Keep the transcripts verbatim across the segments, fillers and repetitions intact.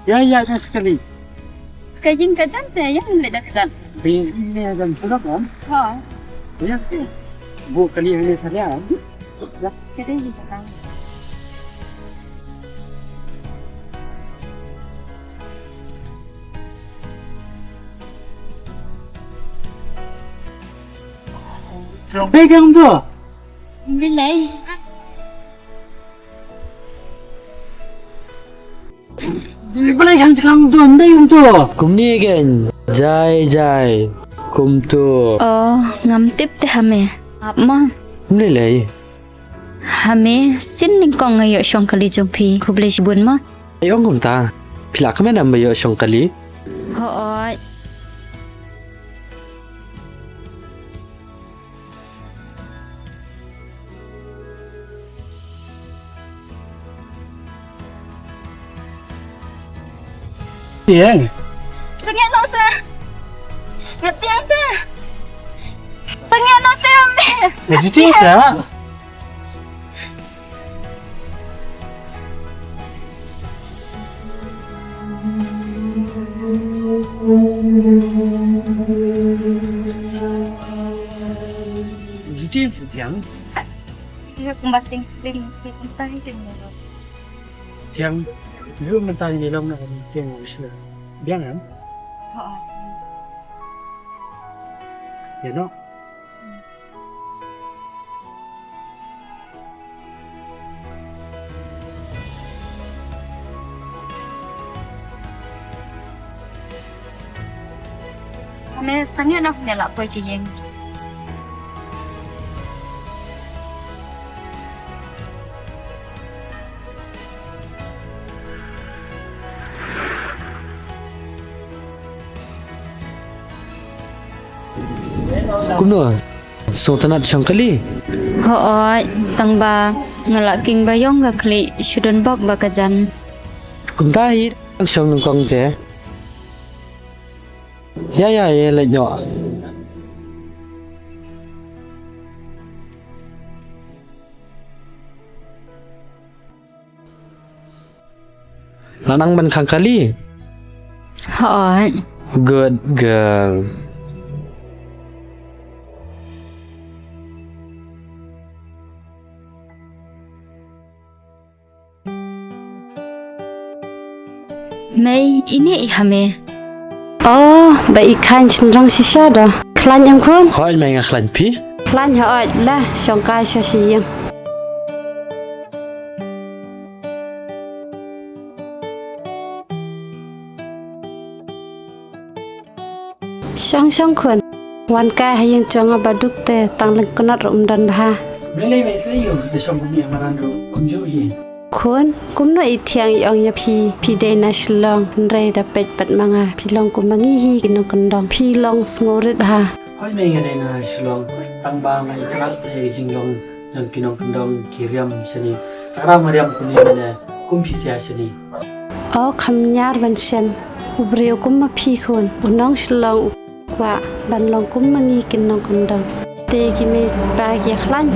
Ïa, ïa, ïa, sekali. Ka jing ka jan te, ïa, leh dak dak. Bi ne jan sudah kan? Ha. Ïa. Bu kali ini saja. Ïa. Ka dei ji ka tang. Pegang tu. Bilai. Balei kan cakang tu, ndai um tu. Kumne kan, jai jai. Kumtu. Oh, ngam tip te hame. Ap ma. Kumne lei. Hame, sin nyngkong nga ïoh shong kali jong phi, khublei shibun ma. Ai ong kumta. Phi lah kmen ym ba ïoh shong kali. Hooid. Tiang. Sangeh noh sa. Nga tiang ta. Sangeh noh sa me. Nga tiang sa. Juti sentiang. Iya kumbating ting ting tai ting. Tiang, lu mentang ni long na sing wis le. Biang kan? Oh. Ya no. Hame sangeh noh ne la poi ki ïing. Kumno? Sngewtynnat shong kali? Hooid, tang ba nga la king ba ïong ka khlieh, shu don bok ba ka jan. Kumta hi, shong nyngkong te. Ïa, ïa, ïa, leit noh. La nang ban khang kali? Hooid. Good girl. Mei, ine i hame. Oh, ba i khlaiñ shynrong shisha da. Khlaiñ em khun? Hooid mei nga khlaiñ phi. Khlaiñ hooid la, shong kai sha shi ïing. Shong shong khun. Wan kai ha ïing jong nga ba duk te tang lyngknot ruh ym don bha. Balei mei slei ïoh da shong kumne ha madan ruh kumjuh hi. Khun, kumno i thiang i ong ïa phi, phi dei na Shillong, hynrei da peit pat ma nga, phi long kum ma ngi hi ki nongkyndong, phi long sngewrit bha. Hooid mei nga dei na Shillong, tang ba nga itynnad ïa ki jinglong jong ki nongkyndong ki riam shane. Tang ba nga riam kumne mane kum phi sha shane. O kham ñiar ban shem, u briew kum ma phi khun, u nong Shillong u kwah ban long kum ma ngi ki nongkyndong. Te ki mei pa ki ïa khlaiñ?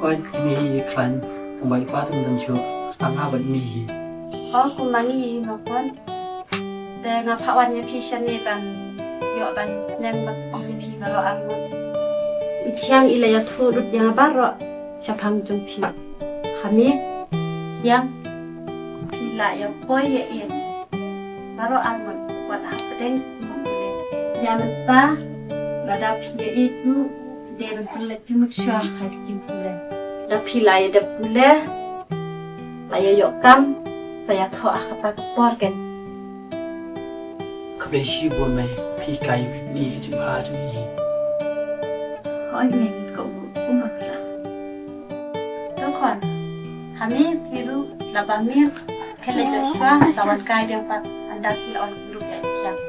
Hooid ki mei ïa khlaiñ, tang ba i pa te ym don shuh, tang ha ba i mei hi. O kum ma ngi hi ma khun. Te nga phah wan ïa phi shane ban ïoh ban snem bad ïa phi baroh arngut. I thiang i la ïathuh lut ïa nga baroh shaphang jong phi. Hame, ïa phi la ïa poi ïa i baroh arngut wat hapdeng jingpule. Ïa mynta lada phi ïa i tu de ban pynleit jingmut shuwa ha ka jingpule. Da phi la ïa dep pule la ïa ïoh kam sa ïathoh ha kata ka por ken. Khublei shibun mei, phi kai phi pynï ka jingbha jong i. Hooid mei, ngan kohnguh kumba klas. To khun, hame phi ruh laba mir, khie leit lut shuwa, sa wan kai biang pat, ynda phi la wan ruh ïa i thiang.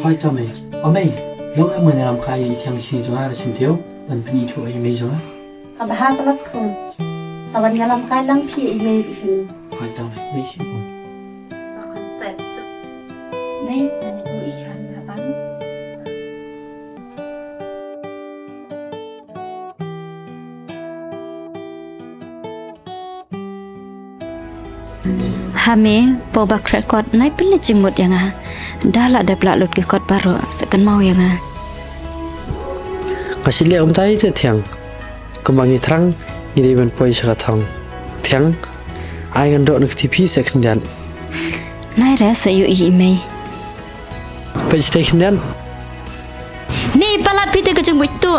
Hooid to mei. O mei, long em ngan ïalam kai ïa i thiang shi jong nga da shyntiaw ban pynithuh ïa i mei jong nga. Ka bha ka lot khun. Sa wan ïalam kai lang phi ïa i mei ruh shen. Hooid to mei, mei shibun. Ka khun sa suk. Mei, ngan ïathuh ïa i khan ha ban. Ha me, pau ba khreh kot, nai pynleit jingmut ïa nga. Da lah dep lah lut ki kot baroh, sa kynmaw ïa nga. Nga shu leh kumta hi te Thiang. Kumba ngi thrang, ngi dei ban poi sha ka thong. Thiang, ai ngan doh na ka T V sa khyndiat. Nai re sa ïohi i mei. Peit shatei khyndiat. Ni palat phi te ka jingbuit tu.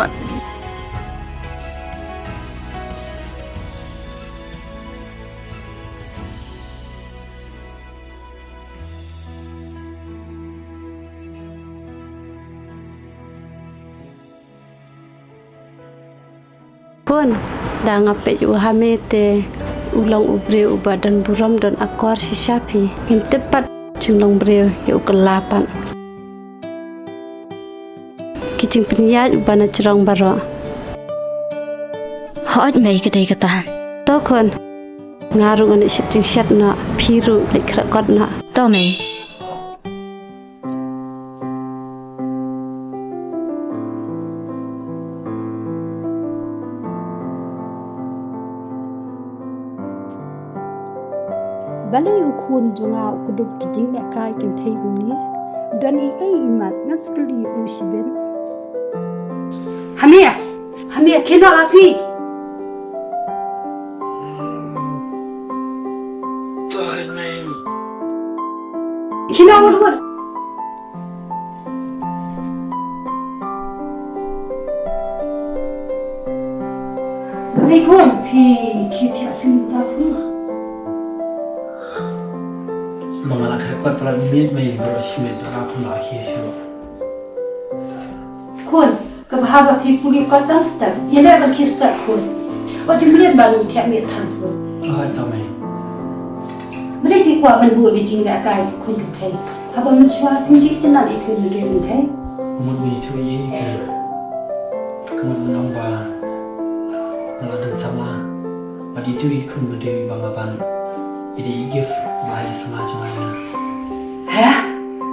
Khun, da nga peit u Hame te u long u briew uba don burom don akor shisha phi. Ngim tip pat jinglong briew ïa u kylla pat. Ki jingpynïaid uba na jrong baroh. Hooid mei ka dei kata. To khun, nga ruh ngan leit shet jingshet noh, phi ruh leit khreh kot noh. To mei. Balei u khun jong nga u kdup ki jinglehkai kynthei kumne? Don ei ei imat ngan sa kylli u shibun. Hame, Hame, khie noh la shi. Khie noh wut wut. Balei khun, phi khie thiah sngewbha sngewbha. Ma nga la khreh kot palat miet mei, baroh shi miet la khun la khie shuh. Khun, kaba haba phi pule kot tang step, ïaleh ban khie step khun. Wat ju mlien ba lum thiah miet than khun. Hooid to mei. Balei phi kwah ban buh ïa ka jinglehkai ki khun kynthei? Haba mynshuwa phin ju itynnad ïa ki khun kynthei. Mut me ïathuh ïa i. Mut me ong ba nga la don samla. Bad ïathuh ïa i khun ba dei ba nga ban. I dei i gift ba i samla jong nga ïa nga. Heh?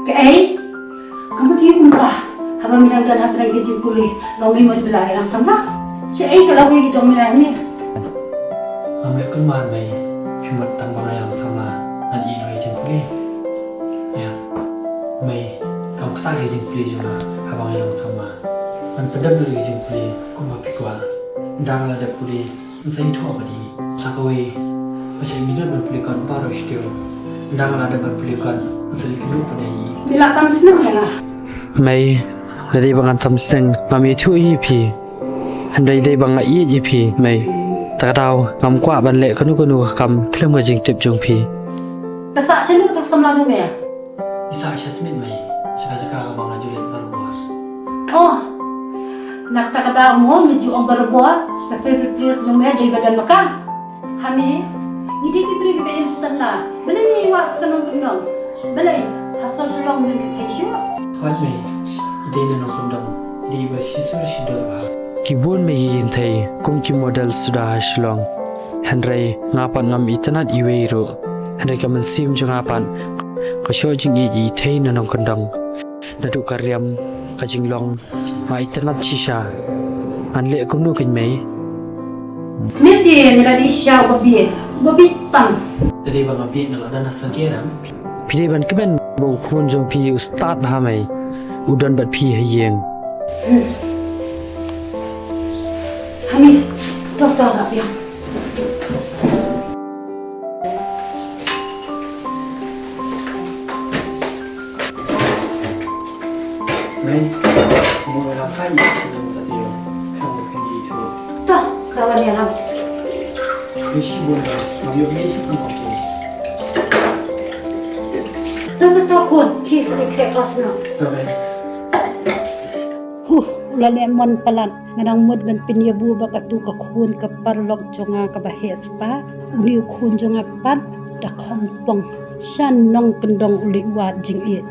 Kaei? Ka mut ïa kumta, haba me dang don hapdeng ka jingpule, long me mut ba la ïalang samla. Shaei ka lawei ka jong me la ne? Ngam leh kumne mei, phi mut tang ba nga ïalang samla, ngan ïeh noh ïa ka jingpule. Ïa, mei, kam ktah ka jingpule jong nga, haba nga ïalang samla. Ngan pyndep noh ïa ka jingpule, kumba phi kwah. Ynda nga la dep pule, Sa ïathuh ba dei sa kawei. Ba sha ïa me dei ban plie kot baroh shi taïew. Ynda nga la dei ban plie kot, sa leit kynduh pat ïa i. Me la tam sniew ïa nga. Mei, lada dei ba ngan tam sniew, ngam ïathuh ïa phi. Hynrei dei ba nga ïeit ïa phi, mei. Ta ka daw, ngam kwah ban leh kano kano ka kam khlem ka jingtip jong phi. Ka sah shano ka samla jong me? I sah sha Smit mei, sha ka jaka kaba nga ju leit barabor. Oh, na kata ka daw mo me ju ong barabor, ka favorite place jong me dei ba don ma ka. Hami, ngi dei ki briew kiba im stad la, balei ngi wad sa ka nongkyndong? Balei, ha sor Shillong don kynthei shuh? Hooid mei, i dei na nongkyndong, i dei ba shisur shidor bha. Ki bun mei ki kynthei, kum ki model suda ha Shillong. Hynrei nga pat ngam itynnad iwei ruh. Hynrei ka mynsiem jong nga pat ka shoh jingïeit ïa i thei na nongkyndong. Naduh ka riam ka jinglong nga itynnad shisha. Ngan leh kumno kein mei? Mete me la dei sha uba bieit, uba bieit tam. Te dei ba nga bieit nga la don ha sangke ram. Phi dei ban kmen ba u khun jong phi u stad bha mei. U don bad phi ha ïing. Hmm. Hami, to to la biang. Mei, mo la kai ni sa dong ta tio. Kan mo kan di tu. To, sawan ïa lam. Ni shi bon da, ngam ïoh ni shi kan mo. To to to khun, ki khreh khreh klas no. To mei. Huh, u la leh mon palat, nga dang mut ban pynïabu ba katu ka khun ka paralok jong nga kaba heh spah, une u khun jong nga pat da khongpong sha nongkyndong u leit wad jingïeit.